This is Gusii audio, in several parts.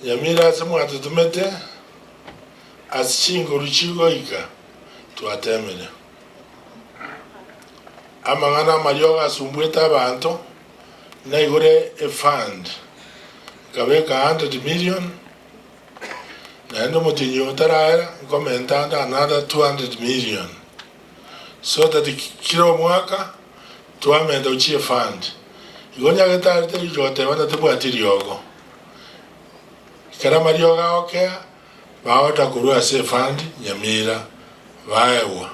Nyamira ase mwatotomete ase chinguru chigoika twatemire. Amang'ana amariogo asumbuete abanto, naigure efund nkabeka 100 million, naende omotienyi oyo otaraera nkomenta ande another 200 million so that kera omwaka twamenta gochia efund. Igo nyagetari teri goteba ng'a tebwati riogo. Ekero amariogo agokea, bagocha korwa ase efund Nyamira baegwa.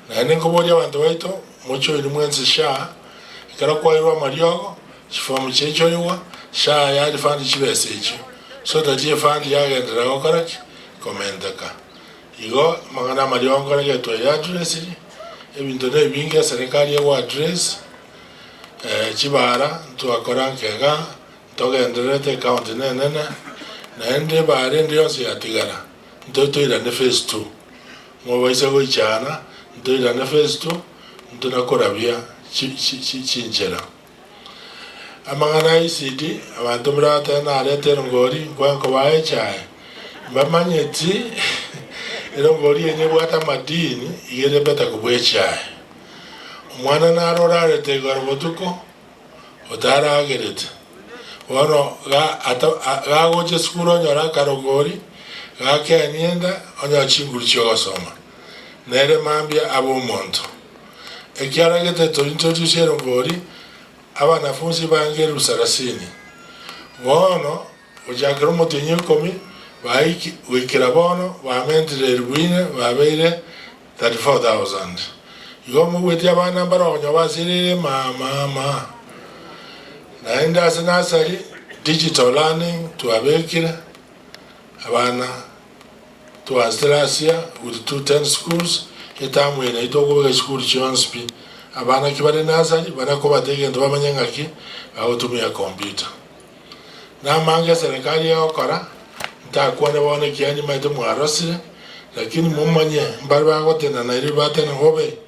Naende nkoboria abanto baito, mochoine mwensi SHA, ekero kwairwe amariogo, chifomu chiaichorigwa, SHA yarifund chibesa echio, so that efund yagenderera gokora ki? Komenteka. Igo amang'ana amariogo nkore getwayaddressiri, ebinto nebinge eserekari egoaddress, chibara ntwakora nkega, ntogendererete ecounty nenene, naende ebara ende yonsi yatigara, ntotoirane phase two. Mobaisa goichana, ntoirane phase two, ntonakorabia chinchera. Amang'ana a ECD, abanto mboratebe narete erongori, nkoe nkobaa echae, mbamanyeti erongori eye nebwate amadini, iga ere better kobua echae. Omwana naro orarete igoro botuko, otaragerete, bono gagocha esukuru onyore akarongori, gakenia enda, onyore chinguru chiogosoma, nere mambia abe omonto. Ekiagera gete tointroduce erongori, abanafunsi bange elfu sarasini. Bono gochakera omotienyi oikomi baiki goikera bono bamentire elifu ine babeire 34,000. Igo omogweti abana mbare okonyoba basirire ma ma ma. Naende ase nursery digital learning twabekire abana Twansete last year with 210 schools, etamu eye naintwe tokobeka chisukuru chionsi pi. Abana ki bare nursery baria kobata egento bamanye ng'aki bagotumia computer. Namange eserekari egokora, ntakwane bono ekiagera nimanyete mwarosire, lakini momanye mbare bagotenena erio batene bobe,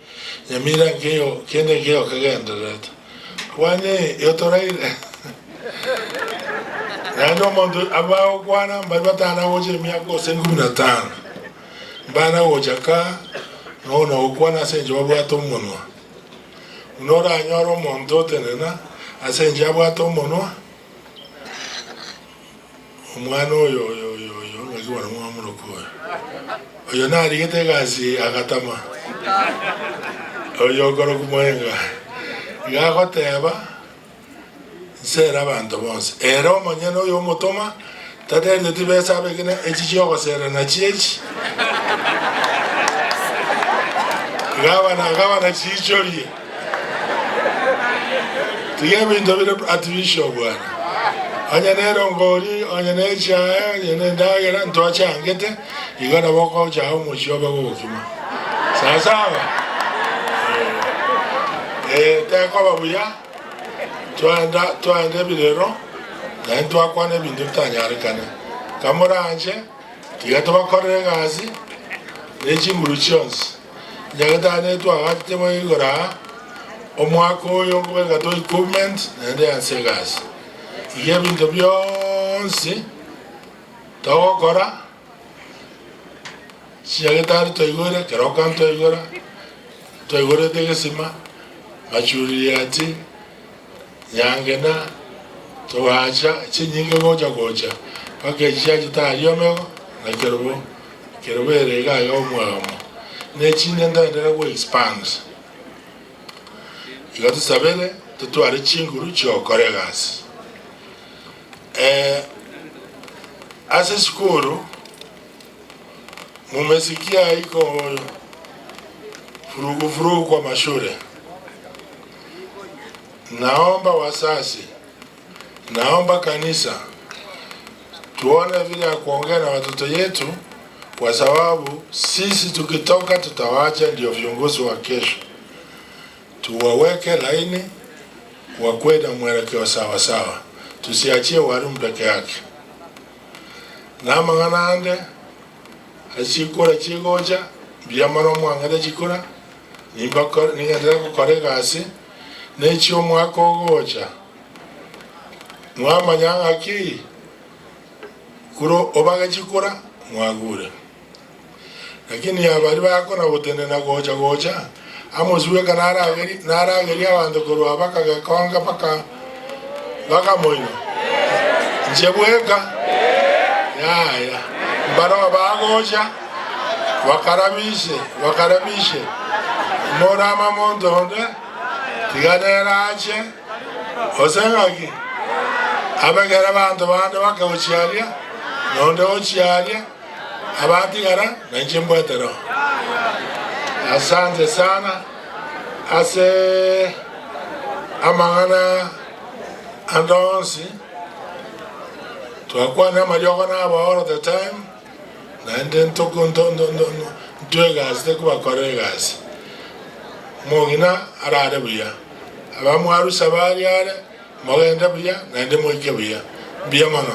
Nyamira nkeiyo kende nkeiyo kegendererete. Kwani igo toraire? Naende omonto abagokwana mbaria batana gocha emiaka gose ikomi na tano, mbana gocha ka nonya gokwana ase enchera babwate omonwa. Buna oranyore omonto otenena ase enchera abwate omonwa, omwana oyo oyo oyo oyo ng'aki bono mwamoroka oyo? Oyo narigete egasi agatama, oyo okorokwa Mwenga, iga agoteba. Nsere abanto bonsi. Ere omonyene oyomotoma tatereti besa abegene echi chi'ogosera nachio echi. Gavana, gavana chiichorie. Tiga ebinto bire artificial bwana. Onye nerongori, onye nechae, onye nendagera ntwachangete, igo nabo okochaka omochie obe gogokima. Sawasawa? Eh, tekoba buya. Twaenda twaenda ebirero, naende twakwana ebinto bitanyarekane. Kamoranche, tiga tobakorere egasi ne chinguru chionsi. Nyagetari nere twagachete boigo igoro aa, omwaka oyo nkobeka to equipment naende yanse egasi. Iga ebinto bionsi togokora, Chinyagetari twaigwere, keroka ntwaigora, twaigorete egesima, Machuririati, Nyangena, togacha chinyinge gocha gocha mpaka echi chiachete aria omego na kerubo, kerubo ere iga iga omwamo. Ne echinde ntoenderere go expand. Igo tosabere totware chinguru chiogokora egasi. Ase esukuru. Mumesikia iko furugu furugu kwa mashure. Naomba wasasi, naomba kanisa tuone vile ya kuongea na watoto yetu, kwa sababu sisi tukitoka tutawacha ndio viongozi wa kesho. Tuwaweke laini wakuwe na mwelekeo sawa sawa, tusiachie walimu peke yake. Na amang'ana ande ase chikura chigocha, mbuya mono mwang'ete chikura, nimbakore ningenderere gokora egasi, na echi'omwaka ogocha, mwamanya ng'aki? Kuro obage chikura, mwagure. Lakini abaria bakona gotenena gocha gocha, amosibweka narageri naragerie abanto korwa baka gekonge baka baka moino. Inche bweka? Yaya. Mbaroo bagocha bakarabishe bakarabishe morama monto onde tiga nere ache gose ng'aki abegere abanto bande bakagochia aria nonde gochia aria. Abatigara nainche mbwate roho. Asante sana ase amang'ana ande onsi, twakwanire amariogo na aba all the time, naende ntoku nto nto nto ntwegasete kobakorera egasi. Omong'ina arare buya, abamwarusa baria are, mogende buya naende moike buya. Mbuya mono.